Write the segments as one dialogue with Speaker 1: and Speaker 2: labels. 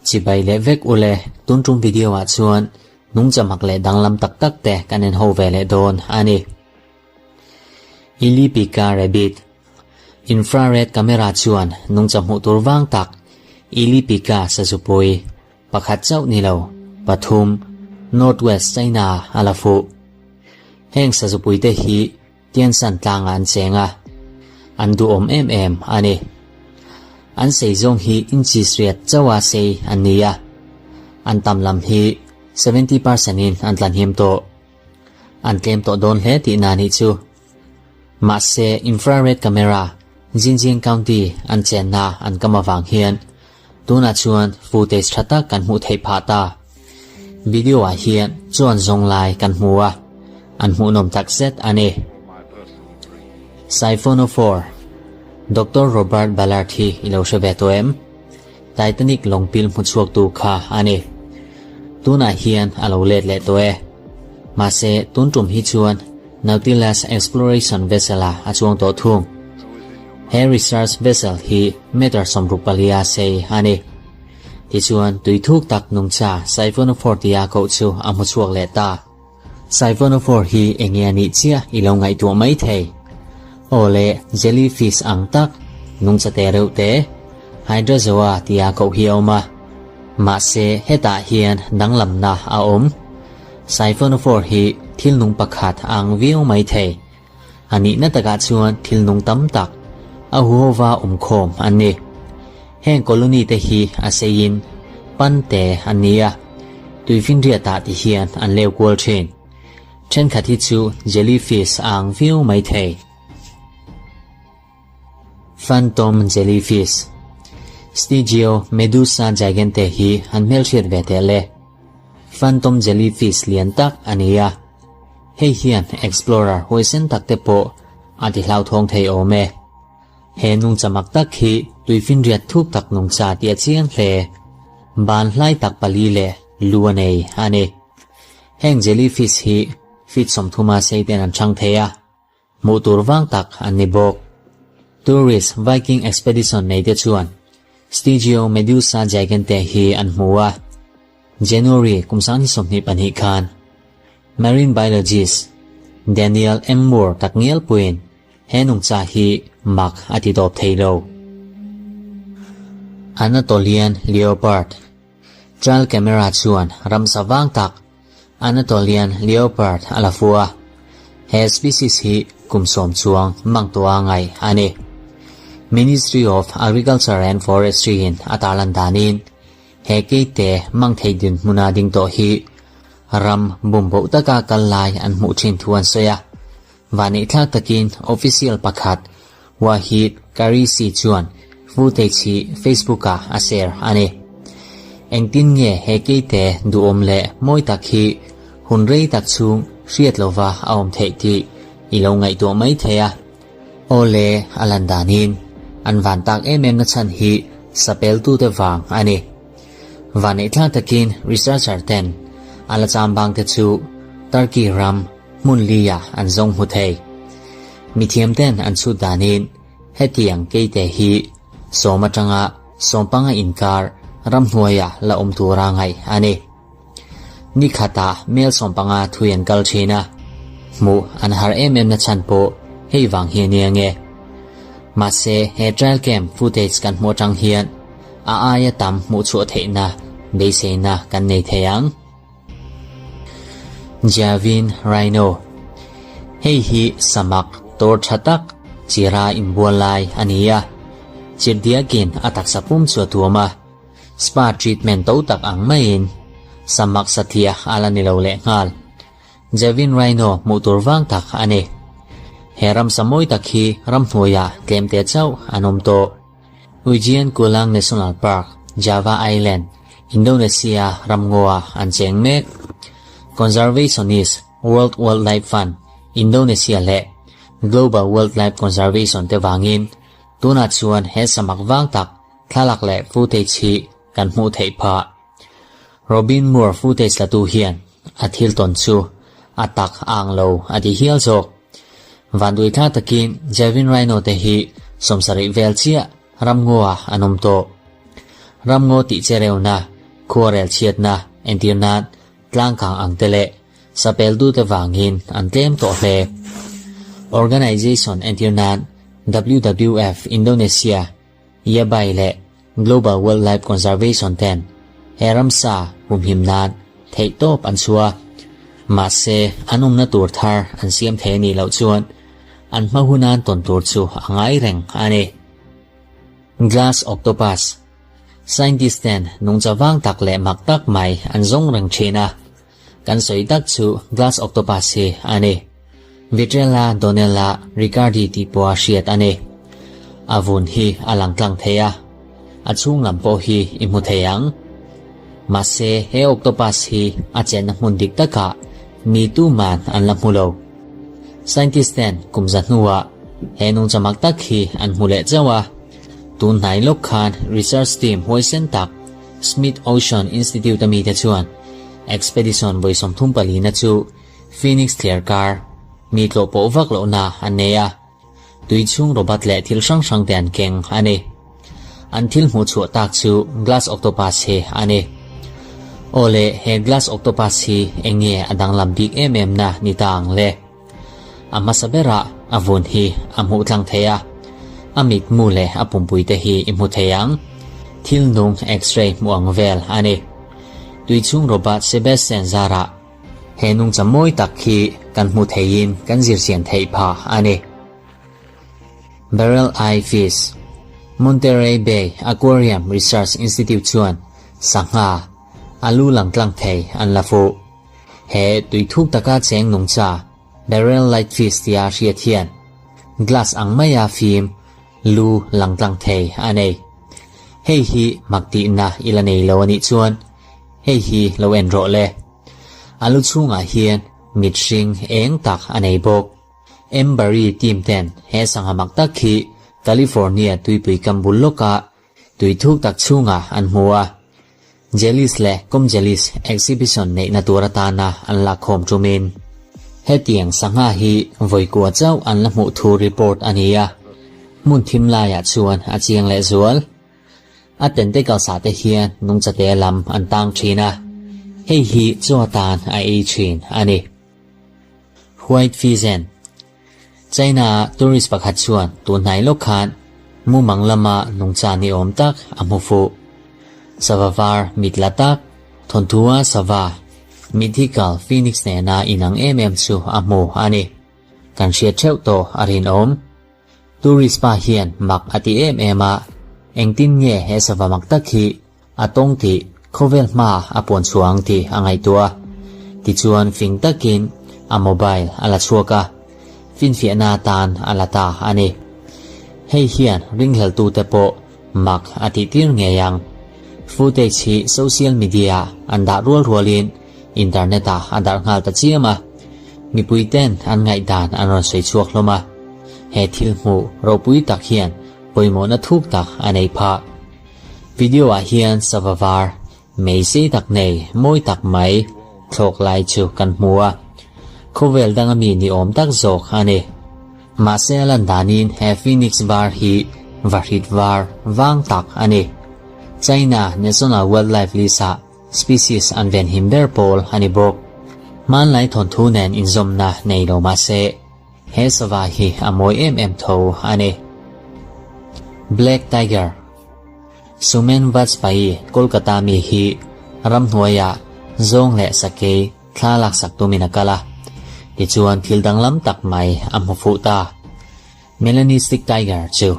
Speaker 1: Chibai leh vek ule, tun tum video ah chuan nungchamak leh danglam tak tak te kan en ho ve leh dawn a ni. Ilipika Rabbit Infrared camera chuan nungcha hmuh tur vang tak Ilipika sazupui pakhat chauh ni lo, pathum North West China a la fuh. Heng sazupui te hi Tiansan tlangah an cheng a, an duhawm em em a ni. An sei zawng hi inches riat chauha sei an ni a, an tam lam hi 70% in an tlanhim tawh. An tlem tawh dawn hle tihna nih chu. Mahse infrared camera Xinjiang County an chenna an kam avang hian tunah chuan footage tha tak kan hmuh theih phah ta. Video ah hian chuan zawng lai kan hmu a, an hmuhnawm tak zet a ni. Siphonophore, Doctor Robert Ballard hi i lo hre ve tawh em? Titanic lawng pil hmu chhuaktu kha a ni. Tunah hian a lo let leh tawh e. Mahse, tun tum hi chuan Nautilus Exploration Vessel-ah a chuang tawh thung. He research vessel hi meter 64 sei a ni. Tichuan, tui thuk tak nungcha Siphonophore tia koh chu a hmu chhuak leh ta. Siphonophore hi enge a nih chiah i lo ngaihtuah mai thei. Aw le, jellyfish ang tak, nungcha te reuh te, Hydrozoa tia koh hi a awm a. Mahse, hetah hian danglamna a awm. Siphonophore hi thil nung pakhat a ang viau mai thei. A nihna takah chuan thil nung tam tak a huhova awmkhawm an ni. Heng colony te hi a seiin pan te an ni a, tuifinriatah ti hian an leu kual thin. Thenkhat hi chu jellyfish a ang viau mai thei. Phantom jellyfish, Stigio medusa gigante hi an hmelhriat ve teh le. Phantom jellyfish lian tak a ni a. Hei hian explorer huaisen tak te pawh a ti hlauthawng thei awm e. He nungcha mak tak hi tuifinriat thuk tak nungcha tih a chiang hle. Ban hlai tak pali leh lu a nei a ni. Heng jellyfish hi feet 30 sei ten an chang thei a. Hmuh tur vang tak an ni bawk. Tourist Viking expedition nei te chuan Stigio Medusa Gigante hi an hmu a. January kum 2022 khan Marine biologist Daniel M. Moore takngial puiin he nungcha hi mak a ti tawp thei lo. Anatolian Leopard Trail camera chuan ramsa vang tak Anatolian Leopard a la fu a, he species hi kum sawm chuang mang tawha ngaih a ni. Ministry of Agriculture and Forestry in a tarlan danin he keite mang thei dinhmuna ding tawh hi ram bumboh taka kal lai an hmuh thin thu an sawi a. Vanihthlak takin official pakhat Wahid Karisi chuan footage hi Facebook-ah a share a ni. Engtin nge he keite duhawm leh mawi tak hi hun rei tak chhung hriat lova a awm theih tih i lo ngaihtuah mai thei a. Aw le, a lan danin an van tak em em na chhan hi sapeltute vang a ni. Vaneihthlak takin researcher ten a la chambang te chu Turkey ram hmun lia an zawng hmu thei. Mithiam ten an chhut danin hetiang keite hi sawm atanga sawmpanga inkar ramhnuaia la awm tura ngaih a ni. Ni khatah mel sawmpanga thui an kal thin a, hmuh an har em em na chhan pawh hei vang hi a nia nge. Mahse he trail camp footage kan hmuh atang hian a aia tam hmuh chhuah theihna beiseina kan nei thei ang. Javin Rhino, Hei hi samak tawr tha tak chira inbual lai a ni a, chirhdiakin a taksa pum chu a tuam a, spa treatment to tak ang maiin samak sathiah a la ni lo lehnghal. Javin Rhino hmuh tur vang tak a ni. He ramsa mawi tak hi ramhnuaiah tlemte chauh an awm tawh. Ujian Kulang National Park, Java Island, Indonesia ramngaw-ah an cheng mek. Conservationist World Wildlife Fund, Indonesia leh Global Wildlife Conservation te vangin tunah chuan he samak vang tak thlalak leh footage hi kan hmuh theih phah. Robin Moore footage latu hian a thil tawn chu a tak a ang lo a ti hial zawk. Vanduai thlak takin Javin Rhino te hi 70 vel chiah. Ramngaw-ah an awm tawh. Ramngaw tih chereuhna, khuarel chhiatna, entir nan tlangkang ang te leh sapeltute vangin an tlem tawh hle. Organization entir nan WWF Indonesia, Yabai leh Global Wildlife Conservation ten he ramsa humhim nan theihtawp an chhuah. Mahse, an awmna tur thar an siam thei a nih loh chuan an hma hunan tawn tur chu a ngai reng a ni. Glass Octopus, Scientist ten nungcha vang tak leh mak tak mai an zawng reng thin a, kan sawi tak chu Glass Octopus hi a ni. Vitrella Donella Riccardi tih pawha hriat a ni. A vun hi a lang tlang thei a, a chhung lam pawh hi i hmu thei ang. Mahse, he octopus hi a chenna hmun dik takah mi tuman an la hmu lo. Scientist ten kum za hnuah he nungcha mak tak hi an hmu leh chauh a. Tun hnai lawk khan research team huaisen tak Smith Ocean Institute a mite chuan expedition vawi 34 na chu Phoenix thliar kar mi tlawh pawh vak lohna an nei a, tui chhung robot leh thil hrang hrang te an keng a ni. An thil hmuh chhuah tak chu glass octopus hi a ni. Aw le, he glass octopus hi eng nge a danglam bik em em na ni ta ang le? A hmasa berah a vun hi a hmuh tlang thei a, a mitmu leh a pumpui te hi i hmu thei ang. Thil nung X-ray hmuh ang vel a ni. Tui chhung robot Sebastian zarah He nungcha mawi tak hi kan hmu theiin kan zirchian theih phah a ni. Barrel Eye Fish, Monterey Bay Aquarium Research Institute chuan sangha a lu lang tlang thei an la fuh. He tui thuk taka cheng nungcha Barrel Light Fish tia hriat hian glass ang maia fim lu lang tlang thei a nei. Hei hi mak tihna i la nei lo a nih chuan Hei hi lo en rawh le. A lu chhungah hian mit hring eng tak a nei bawk. Embury team ten he sangha mak tak hi California tuipui kam bul lawka tui thuk tak chhungah an hmu a. Jellies leh Comjellies exhibition neihna tur atana an lakkhawm tumin hetiang sangha hi vawikua chauh an la hmuh thu report a ni a. Hmun thim laiah chuan a chiang lehzual. A tentacles ah te hian nungchate lam an tang thin a, hei hi chaw atan a ei thin a ni. White Pheasant, China ah tourist pakhat chuan tunhnai lawk khan mumang lama nungcha ni awm tak a hmu fuh. Sava var mit la tak, thawnthua sava, mythical phoenix nena inang em em chu a hmu a ni. Kan hriat theuh tawh a rinawm. Tourist pa hian mak a ti em em a, engtin nge he sava mak tak hi a tawng tih khawvel hma a puan chhuah ang tih a ngaihtuah a. Tichuan fing takin a mobile a la chhuak a, finfiahna atan a la ta a ni. Hei hian ringhleltute pawh mak a tih tir ngei ang. Footage hi social media ah an dah rual rualin internet ah a darh nghal ta chiam a, mipui ten an ngaihdan an rawn sawi chhuak hlawm a, he thil hmuh ropui tak hian pawimawhna thuk tak a nei phah. Video ah hian sava var mei sei tak nei mawi tak mai thlawk lai chu kan hmu a, khawvel danga mi ni awm tak zawk a ni. Mahse a lan danin he Phoenix var hi vahrit var vang tak a ni. China National Wildlife List ah Species an venhim ber pawl a ni bawk. Hmanlai thawnthu nen inzawmna nei lo mah se, he sava hi a mawi em em tho a ni. Black Tiger, Sumen Vajpayee, Kolkata mi hi ramhnuaiah zawng leh sakei thla laksak tumin a kal a, tichuan thil danglam tak mai a hmu fuh ta. Melanistic Tiger chu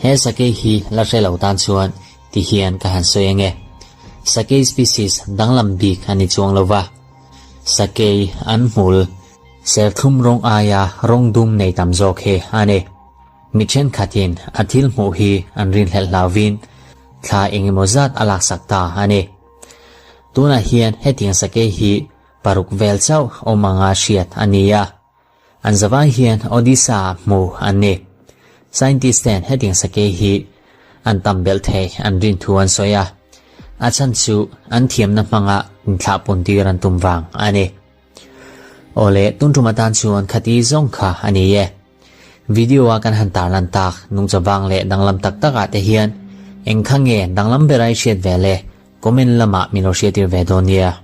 Speaker 1: he sakei hi la hre lo tan chuan ti hian ka han sawi ange. Sakei species danglam bik a ni chuang lo va, sakei an hmul serthlum rawng aia rawng dum nei tam zawk hi a ni. Mi thenkhatin a thil hmuh hi an rinhlelh hlauvin thla engemaw zat a laksak ta a ni. Tunah hian hetiang sakei hi paruk vel chauh awm anga hriat a ni a. An zavai hian Odisha ah hmu an ni. Scientist ten hetiang sakei hi an tam belh thei an rin thu an sawi a, a chhan chu an thiamna hmanga inthlah pun tir an tum vang a ni. Awle, tun tum atan chuan khati zawng kha a ni e. Video a kan han tarlan tak nungcha vang leh danglam tak tak ah te hian eng kha nge danglam ber a i hriat ve le? Comment lamah min lo hriattir ve dawn nia.